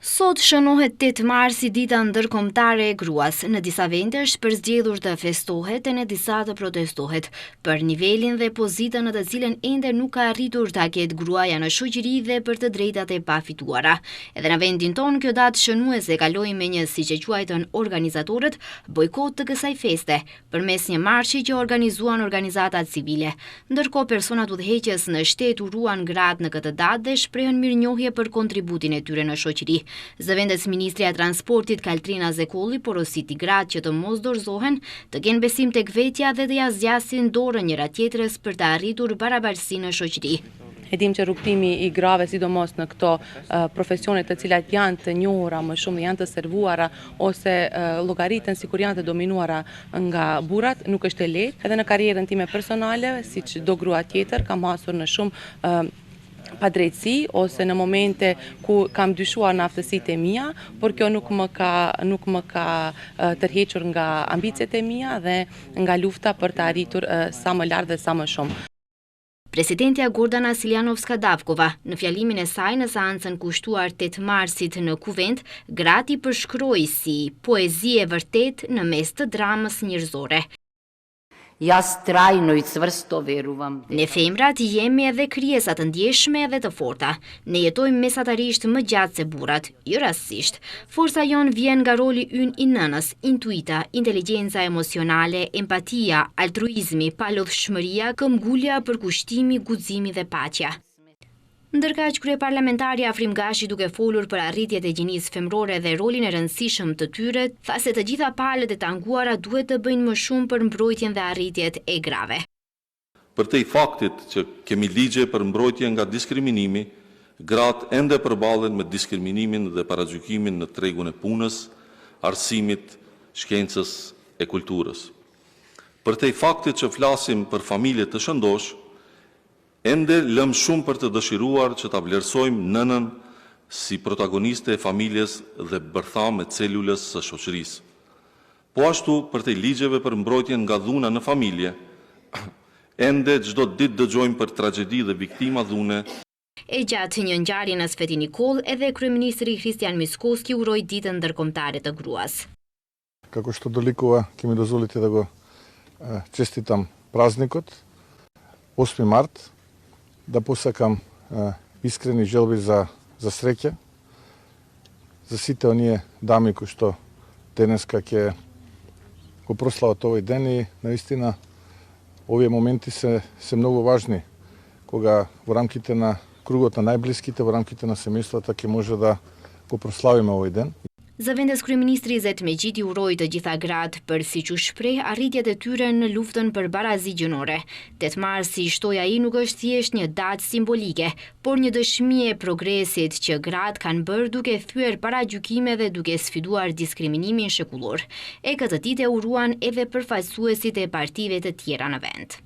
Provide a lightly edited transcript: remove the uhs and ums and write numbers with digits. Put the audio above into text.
Sot shënohet 8 marsi dita ndërkombëtare e gruas. Në disa vende është përzgjedhur të festohet e në disa të protestohet për nivelin dhe pozitën në të cilën ende nuk ka arritur ta ketë gruaja në shoqëri dhe për të drejtat e pafituara. Edhe në vendin tonë kjo datë shënuese kaloi me një, siç e quajtën organizatorët, bojkot të kësaj feste, përmes një marshi që organizuan organizatat civile. Ndërkohë personat udhëheqës në shtet uruan gratë në këtë datë dhe shprehën mirënjohje për kontributin e tyre në shoqëri. Zëvendës ministrja e Transportit Kaltrina Zekolli porositi gratë që të mos dorëzohen, të kenë besim tek vetja dhe të ja zgjasin dorën njëra tjetrës për të arritur barabarësinë në shoqëri. E dimë që rrugëtimi i grave, sidomos në këto profesione të cilat janë të njohura më shumë, janë të servuara ose llogariten sikur janë të dominuara nga burrat, nuk është e lehtë. Edhe në karrierën time personale, si çdo grua tjetër, kam hasur në shumë padrejtësi ose në momente ku kam dyshuar në aftësitë e mia, por kjo nuk më ka nuk më ka tërhequr nga ambiciet e mia dhe nga lufta për të arritur sa më lart dhe sa më shumë. Presidentja Gordana Siljanovska Davkova, në fjalimin e saj në seancën kushtuar 8 marsit në Kuvend, gratë i përshkroi si poezi e vërtetë në mes të dramës njerëzore. Јас трајно и цврсто верувам Ne femrat jemi edhe krijesa të ndjeshme edhe të forta. Ne jetojmë mesatarisht më gjatë se burrat, jo rastësisht. Forca jonë vjen nga roli ynë i nënës, intuita, inteligjenca emocionale, empatia, altruizmi, palodhshmëria, këmbgulja, përkushtimi, guximi dhe paqja. Ndërkaq kryeparlamentari Afrim Gashi duke folur për arritjet e gjinisë femërore dhe rolin e rëndësishëm të tyre, tha se të gjitha palët e tanguara duhet të bëjnë më shumë për mbrojtjen dhe arritjet e grave. Përtej faktit që kemi ligje për mbrojtje nga diskriminimi, gratë ende përballen me diskriminimin dhe paragjykimin në tregun e punës, arsimit, shkencës e kulturës. Përtej faktit që flasim për familje të shëndosh, ende lëm shumë për të dëshiruar që ta vlerësojmë nënën si protagoniste e familjes dhe bërthamë e celulës së shoqërisë. Po ashtu, përtej ligjeve për mbrojtjen nga dhuna në familje, ende çdo ditë dëgjojmë për tragjedi dhe viktima dhune. E gjatë një ngjarje në Sveti Nikoll, edhe kryeministri Hristijan Mickoski uroi ditën ndërkombëtare të gruas. Како што доликува, ќе ми дозволите да го честитам празникот 8 март, да посакам искрени желби за за среќа за сите оние дами кои што денеска ќе го прослават овој ден и наистина овие моменти се се многу важни кога во рамките на кругот на најблиските, во рамките на семејствата ќе може да го прославиме овој ден. Zëvendës kryeministri Izet Mexhiti uroi të gjitha gratë për siç u shpreh arritjet e tyre në luftën për barazi gjinore. 8 marsi, shtoi ai, nuk është thjesht një datë simbolike, por një dëshmi e progresit që gratë kanë bërë duke thyer paragjykime dhe duke sfiduar diskriminimin shekullor. E këtë ditë e uruan edhe përfaqësuesit e partive të tjera në vend.